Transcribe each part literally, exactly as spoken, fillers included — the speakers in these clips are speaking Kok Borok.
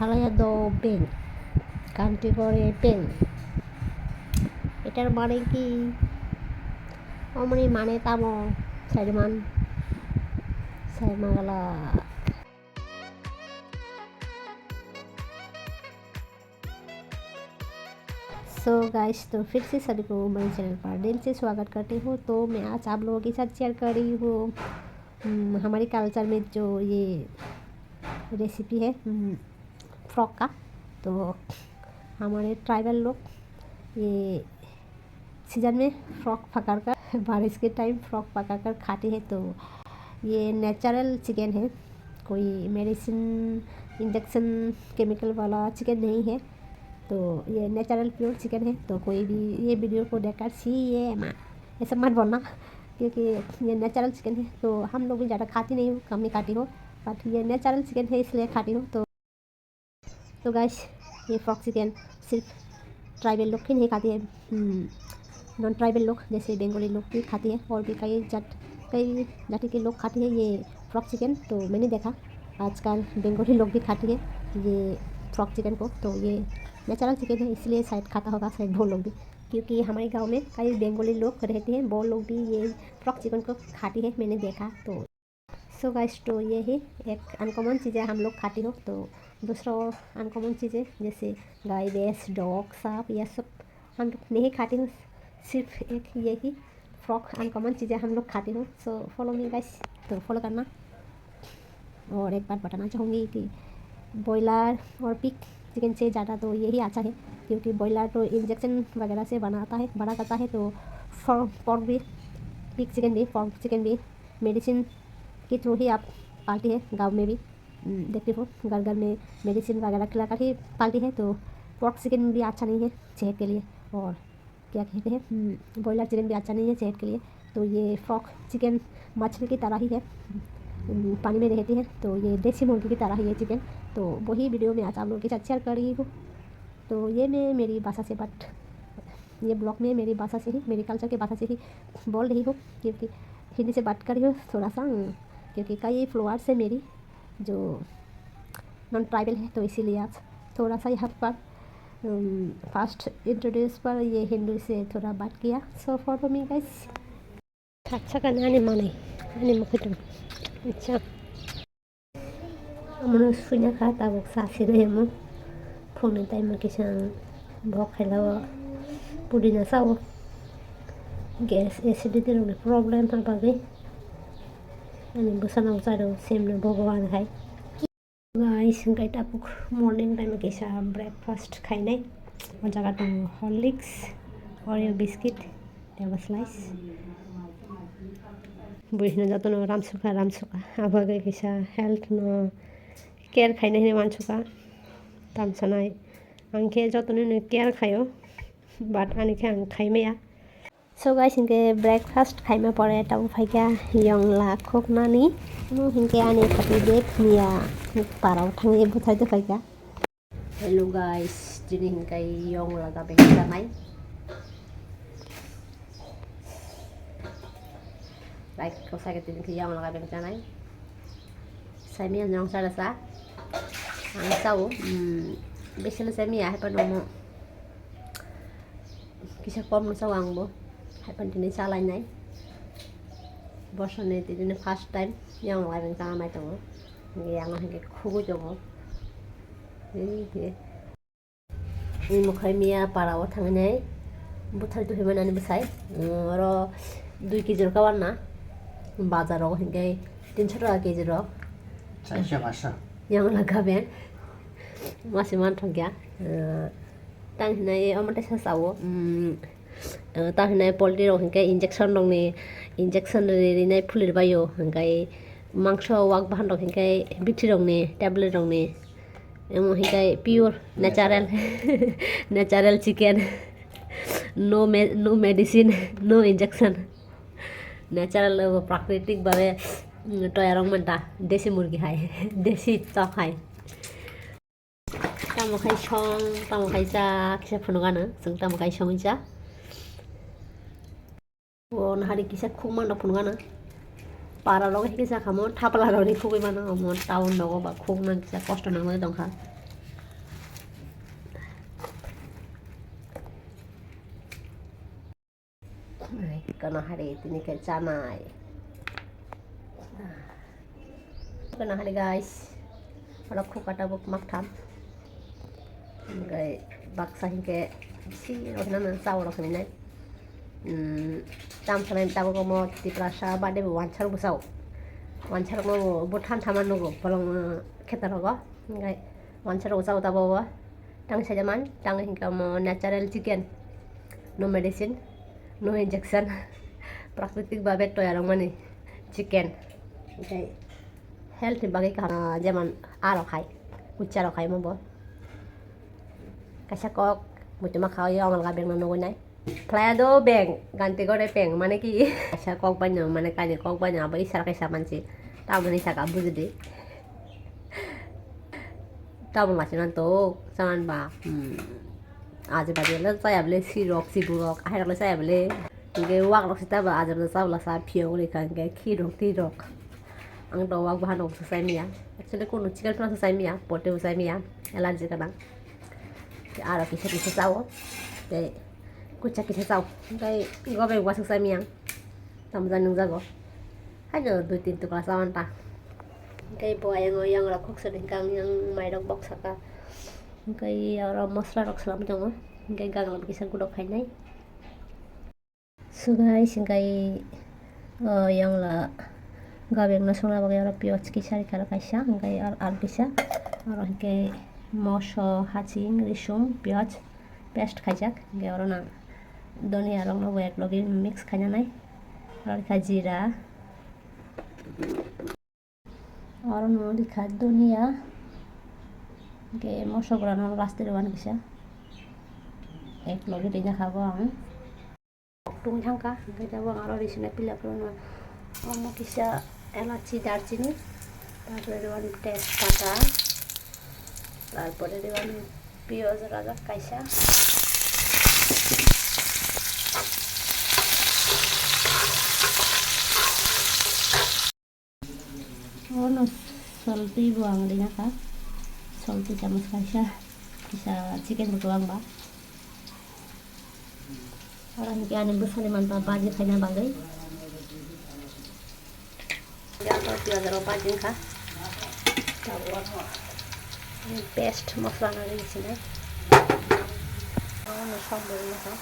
Meghalaya do bank, country gore bank. এটার মানে কি? Omoni mane tamo? Saiman, saimagala. So guys, तो फिर से सभी को मेरे चैनल पर दिल से स्वागत करती हूँ। तो मैं आज आप लोगों के साथ शेयर कर रही हूँ, हम्म, हमारे कल्चर में जो ये रेसिपी है, हम्म, फ्रॉक का। तो हमारे ट्राइबल लोग ये सीजन में फ्रॉक पकड़कर, बारिश के टाइम फ्रॉक पकड़कर खाते हैं। तो ये नेचुरल चिकन है, कोई मेडिसिन, इंजेक्शन, केमिकल वाला चिकन नहीं है। तो ये नेचुरल प्योर चिकन है। तो कोई भी ये वीडियो को देखकर "छी ये माँ", ऐसा मत बोलना, क्योंकि ये नेचुरल चिकन है। तो हम लोग भी ज़्यादा खाती नहीं हूँ, कम ही खाती हूँ, बट ये नेचुरल चिकन है, इसलिए खाती हूँ। तो तो गाइस, ये फ्रॉक चिकन सिर्फ ट्राइबल लोग ही नहीं खाते हैं, हम्म, नॉन ट्राइबल लोग जैसे बंगाली लोग भी खाते हैं, और भी कई जात, कई जाति के लोग खाते हैं ये फ्रॉक चिकन। तो मैंने देखा आजकल बंगाली लोग भी खाते हैं ये फ्रॉक चिकन को। तो ये नेचुरल चिकन है, इसलिए शायद खाता होगा शायद वो लोग भी, क्योंकि हमारे गांव में कई बंगाली लोग रहते हैं, वो लोग भी ये फ्रॉक चिकन को खाते हैं, मैंने देखा। तो सो गाइस, तो ये ही एक अनकॉमन चीज़ें हम लोग खाती हो। तो दूसरा और अनकॉमन चीज़ें जैसे गाय, भैंस, डॉग, सांप, ये सब हम लोग नहीं खाती हो। सिर्फ एक यही फ्रॉक अनकॉमन चीज़ें हम लोग खाती हो। सो फॉलो मी गाइस, तो फॉलो करना। और एक बात बताना चाहूँगी कि बॉयलर और पिग चिकन से ज़्यादा तो यही अच्छा है, क्योंकि बॉयलर तो इंजेक्शन वगैरह से बनाता है, बड़ा करता है। तो फॉर-, पोर्क भी, पिग चिकन भी, पोर्क चिकन भी मेडिसिन के थ्रू ही आप पालते हैं गाँव में भी। हम्म, देखते हो, घर घर में मेडिसिन वगैरह खिलाकर ही पालते हैं। तो पोर्क चिकन भी अच्छा नहीं है सेहत के लिए। और क्या कहते हैं, हम्म, बॉयलर चिकन भी अच्छा नहीं है सेहत के लिए। तो ये फ्रॉक चिकन मछली की तरह ही है, हम्म, पानी में रहती है। तो ये देसी मुर्गी की तरह ही है चिकन। तो वही वीडियो में आज आप लोगों के साथ शेयर कर रही हूँ। तो ये मैं मेरी भाषा से, बट ये ब्लॉग में मेरी भाषा से ही, मेरी कल्चर की भाषा से ही बोल रही हूँ, क्योंकि हिंदी से बात कर रही हूँ थोड़ा सा, हम्म, क्योंकि कई फॉलोअर्स है मेरी जो नॉन ट्राइबल है, तो इसीलिए आज थोड़ा सा यहाँ पर, हम्म, फर्स्ट इंट्रोड्यूस पर ये हिंदी से थोड़ा बात किया। So follow me guys. Saksa kani ani manai, ani mokhe tong. Acha. Amono suina kha tabuk sa sirwi amo. Phone time kisa bok khaila o pudina sao. Gas, acidity rokni problem ha bagwi. Ani bwsano charo semno Bhagwan hai. Guys, hingkai tabuk morning time kisa breakfast khainai. O jaga tongo Horlicks, Oreo biscuit, tei bo slice. Bui hino jotono ramsukha, ramsukha. Abo khe kisa health no care khainai hinwi wansukha. Tamsanai. Ang khe jotono no care khaio. But ani khe ang khaimaya. So guys, hinkhe breakfast khaima pore tabuk phaikha yongla khuknani. Omo hinkhe ani khati bag miya parao thangwi bwthai twi phaikha. Hello guys, tini hinkhe yongla gabeng chanai. Like ko sake tini khe yongla gabeng chanai. Saimiya nyong sara sa. Ang sao, mm, besele saimiya hai pano mo. Kisa kom no sao ang bo. Hai pan tini chalai nai. Bosor ni tini first time yang lai beng chana mai tongo. Yang hinkhe khugui tongo. Hinkhe. Ni mokhai miya para o thangnai. Buthai tuhi manani bwsai. Oro dui kg rok kawan na. Bazar o hinkhe tinso taka kg rok. Chairso, paanso. Yang laga ben. Masi man thok ya. Tang hinai omo teisa sao, mm, eh, tang hinai poultry rok hinkhe injection rokni, injection ri-, rinai phulirbaio, hinkhe mangso wak bahan rok hinkhe bithi rokni, tablet rokni, emo hinkhe pure natural, natural chicken, no me-, no medicine, no injection, natural, eh, prakritikbhabe, mm, toyar wngmanta, desi murgi hai, desi chok hai. Tamo khai song, tamo khai cha, kisa phunukgano, chwng tamo khai songwi cha. O nahari kisa khukmano phunukgano. Para rok kisa khamo, thapla rok ni khugwi mano, omo town rogo ba khukna kisa kosto nangwi tongkha. Kono hari tini khe chanai. Kono hari guys, oro khuka tabuk maktham. Hingke baksa hingke bisi rok hinamano chao rok hinai. Hmm, tam sanai tabuk omo Tiprasa bade bo wansa rok bo chao. Wansa rok no bo than thama nugo bolong, eh, kheto rogo. Hingke wansa rok chao tabuk o. Tang sajaman, tang hingke omo natural chicken. No medicine, no injection. Prakritik babe toyar wngmani chicken. Hingke health ni bagwi kaham, jemon aro khai, kucha rok khai mo bo. Kaisa kok, muchuma kha, yo amal ga beng no nugui nai. Phlaya do beng, ganti gore beng, mane ki? Kaisa kok bai no, mane kaini kok bai no, abo isara kaisa mansi. Tamoni saka bujidi. Tamoni masi man to, saman ba, hmm. Aje baje le chaya bole, sirok, siburok, ahai rok le chaya bole. Hingke wak rok sita ba, aje baje chabla sa, phiyok le kha, hingke khirok, tirok. Ang to wak bahan rok sai miya. Actually, kono chicken phano sai miya, pote bo sai miya, allergy kanang. Te aro kisa kisa chao. Te kucha kisa chao. Hingke gobe wasuk sai miya. Tamjani nungjago. Haino dui tin tukla chawan ta. Hingke bo ayang o yang rok khuk sori hingke ang yang mai rok bok saka. Hingke oro mosla rok swlam tongo. Hingke ganglam kisa gudok khainai. So guys, hingke, o, yang la gabeng no songna bagwi oro piyaj kisa rikha rw kaisa, hingke ar, ar kisa. Oro hingke moso, haching, risum, piyaj paste khaijak. Hingke oro nang donia rok no bo ek logi mix khainanai. Oro kha jira. Oro no rikha donia. Hingke moso gura no last rw kisa. Ek logi rina kha bo ang. Tungwi thangkha, hingke tabuk ang aro risina pila phano omo kisa elachi, darchini, tarpore rwani tejpata, tarpore rwani piyaj rajak kaisa. Ono soltwi bo ang rina kha, soltwi chamus kaisa, kisa chicken bo kwbang ba. Oro hingke ani bwsani manba baji khaina bagwi. Yago piyaj rok baji wngkha. Tabuk paste mosla no ri sinai. Ono sambor wngkha.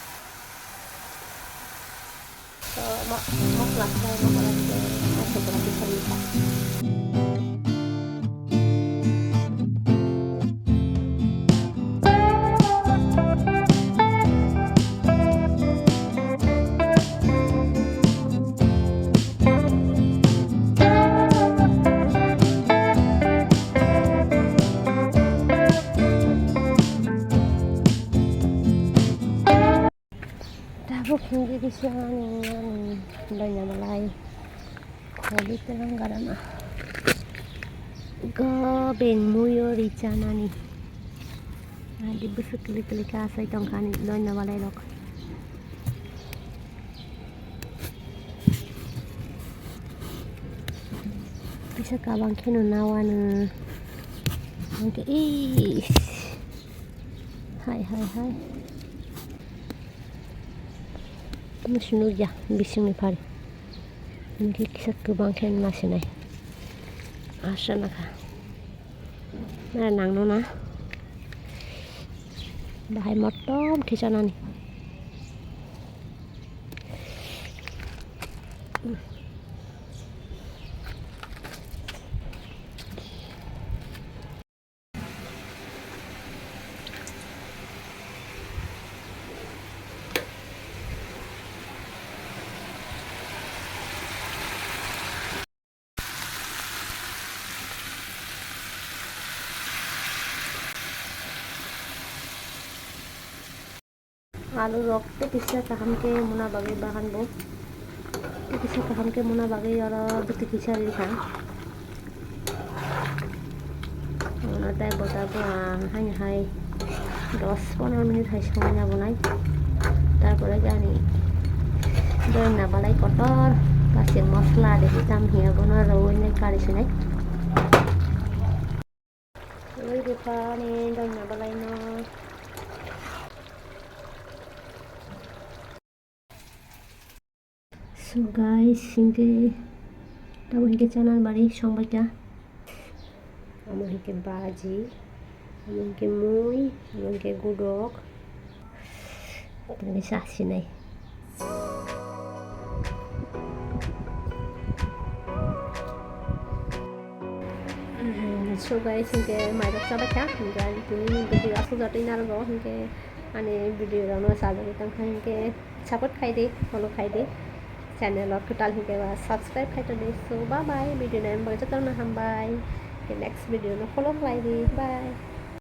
So, mo-, mosla khe mosla khe mosla khe kisa kisa. Tabuk hingke kisa ani, ani doina malai kholi telong garana. Gabeng muiyo ri chanani. Adi bwswk kwlwi kwlwi khe asai tongkha ani doina malai rok. Kisa kabang kheno nawano. Hingke, ee. Hai, hai, hai. Musi nukya, bisingni phari. Hingke kisa kwbang khe nasinai. Asa nakha. Nara nangno na. Bahai motom khe chanani. Alu rok tei kisa kaham khe muna bagwi bahan bo. Tei kisa kaham khe muna bagwi oro bwtwi kisa rikha. Ano tei bo tabuk ang haino hai dos pondro minute hai songwi na bolai. Tarpore khe ani doina balai kotor, kasing mosla de hitam hiya bono rwui nai kari sinai. Rwui rikha ani doina balai no. So guys, hinkhe tamo hinkhe chana bari songbaikha. Amo hinkhe baji, amo hinkhe mui, amo hinkhe gudok. Tini sasinai. So guys, hinkhe mairok chabaikha, hinkhe ani tini video aswk jatwi narwgo, hinkhe ani video rokno sajagwi tongkha, hinkhe support khaidi, follow khaidi, channel o kwtal hinkhe ba subscribe khaitodi. So bye bye, video naina bagwi jotono hambai, hinkhe next video no follow khlaidi, bye.